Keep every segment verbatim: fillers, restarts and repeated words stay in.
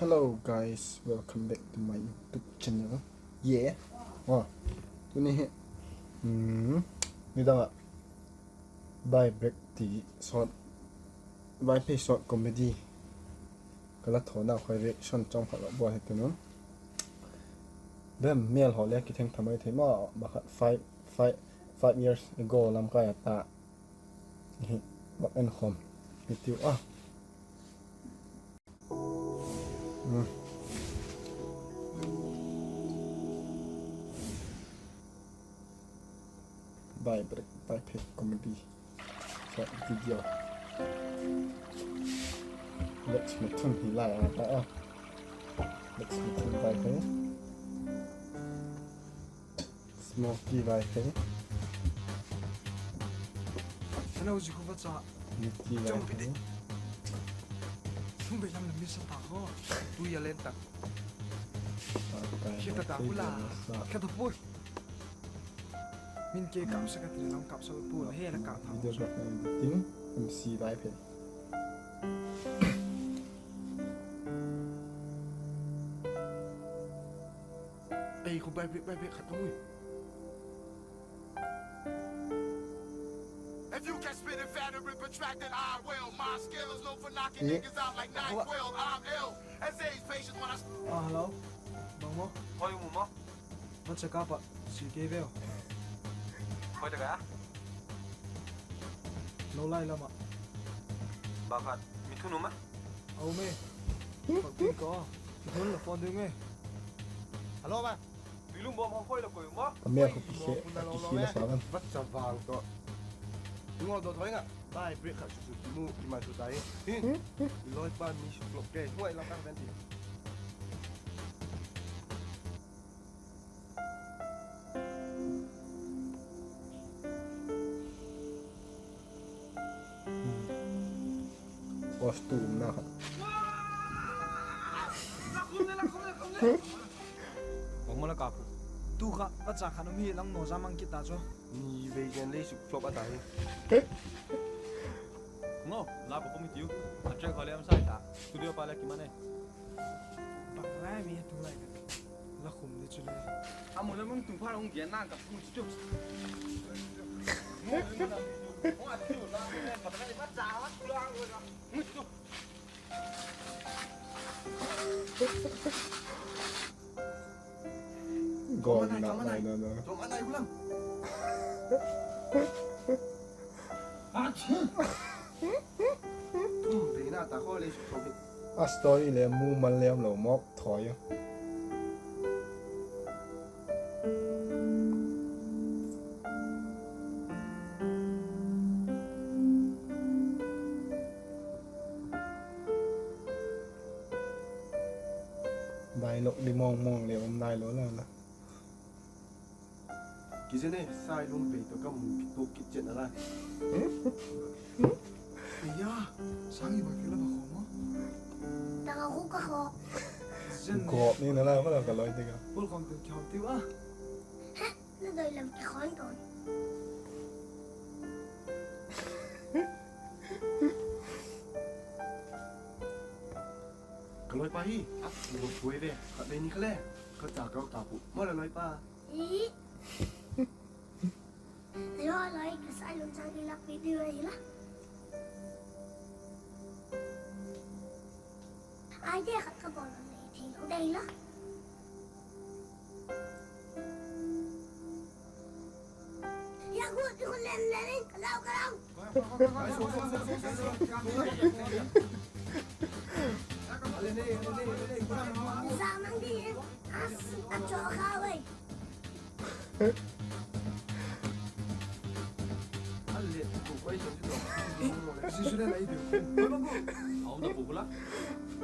Hello guys, welcome back to my YouTube channel. Yeah. Tuni hi, nidang ah Bai Break ti short, Vaiphei short comedy ka la thawnau kha reaction chawm khat la bawl hi tun un. Bem, mêl haw le kitheng tha mai thei ma ma khat, five, five, five years ago lamkai a ta hi, bak en khawm hi tiu a. Bai Break, Vaiphei comedy short video. Lexmithun hi lai a ta a. Lexmithun Vaiphei. Smoky Vaiphei. Hello, zi khu va cha. Nicky Vaiphei. Thum bei lam la mi sa ta ho. Tu ya len ta. Khita ta hula. Khata pui. Min ke kap sa ka ti lam kap sa pu la he la kap tha. Video ka editing, M C Vaiphei. Ei, khu Bai Break, Bai Break khat a ui. If you can spit it fat and protracted, I will. My skill is known for knocking niggas out like NyQuil. I'm ill. S A's patience when I s- Ah, hello. Bang maw? Hoi mu maw? Va check up ah si kei veu. Hoi ta ka? Lo lai lam ah. Ba khat mi thun um a? A um e. Phone ding ka. Phone la phone ding e. Hello ba. Tuilum bawm hoi la koi um a? A mêl khu kikhe, kikhe la sa lam. Va cha vang to. Ngol do thoi nga. Bai Break khat su su mu ki mai su tai. Hi. Loi pa mi su flop ke. Huai la kang ven ti. Boss tu umna kha. Bang maw la ka pu. Tu kha va cha khan um hi lang no za mang kit ta chu. Ni vei gen lei suk flop a ta hi. Ngo, la ba kum i tiu. A track kha le am sai ta. Studio pa le ki man e. Bang lai mi tu lai ka. La khum ni chu le. A mu le mung tung pha hung gen nang ka pu chu. Mo le ma la. Mo a tiu la le pa ta le ma cha la tu la. Mu chu. Gol na nai na na. A story le mu man le um lo mawk thoi a. Dialogue di mawng mawng le um nai lo la la. Kizen e, sai lum pei tawh ka mu kituak kit chet na lai. Aya, Sangi ba kila ba khawm a. Ta ka khu ka khaw. Zen e. Gawp ni na lai, ka la ka loi te ka. Pul khawm te kihaw tiu a. He, na doi lam kikhawm ton. Ka loi pa hi, a, lo pui ve, ka le ni ka le, ka cha ka ta pu, ma la loi pa. I. Lo loi ka sai lum chang i la pi di ve la. Ai de khat ka bol le thei lo dei la. Ya gu ti khun lem lem in ka lau ka lau. Za mang di in a, a chaw kha wei. A le tu ko ai chaw ti to. Zi su le lai de. Ko ba ko. Au da bu la.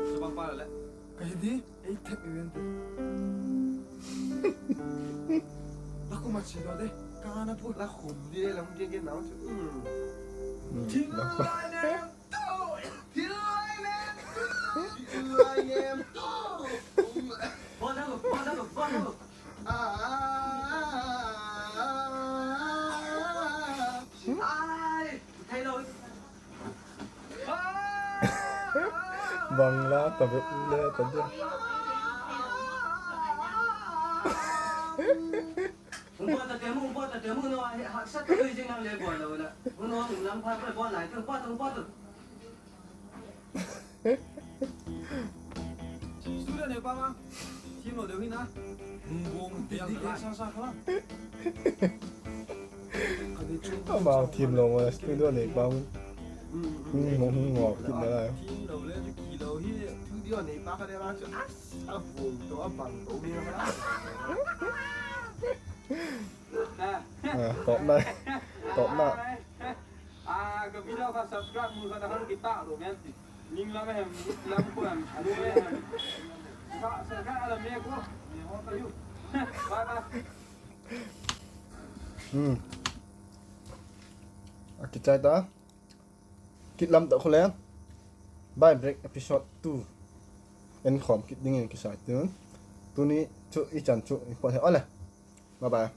Sa bang pa le. Ka hi di. Ei thek i ven te. La khum a chi lo de. Ka na pu. La khum di le lam ke ke nau chu. Thil lai nem tu. Thil lai nem tu. Thil lai nem tu. Bona lo, bona lo, bona lo. Ai, thei lo. Bang la ta bep le ta dia. Hung pawt ta te mu, hung pawt ta te mu, no, haksa ta doi zing nang le bawl lo la. Hung no, hung lam pha, hung bawl lai, hung pawt, hung pawt. Studio nei pa ma. Thim lo deu hi na. Hung bawng deu hi na. Sa sa kha. Amau thim lo ma studio nei pa. Hung hung hung ngawk kit na lai. Thim lo le ki lo hi. Studio nei pa kha de ma chu. A bawng to a bang to mi la. Top na. Top na. A, ka video kha subscribe mu kha ta han kita lo men ti. Ning lam hem, lam ko hem, anu hem. Ka subscribe ala me ko. Me ho ta yu. Bye bye. Hmm. A kichai ta. Kit lam ta khu le. Bye break episode two. En khawm kit dingin kisai tun. Tuni chu i chan chu i pawt he ole. Bye bye.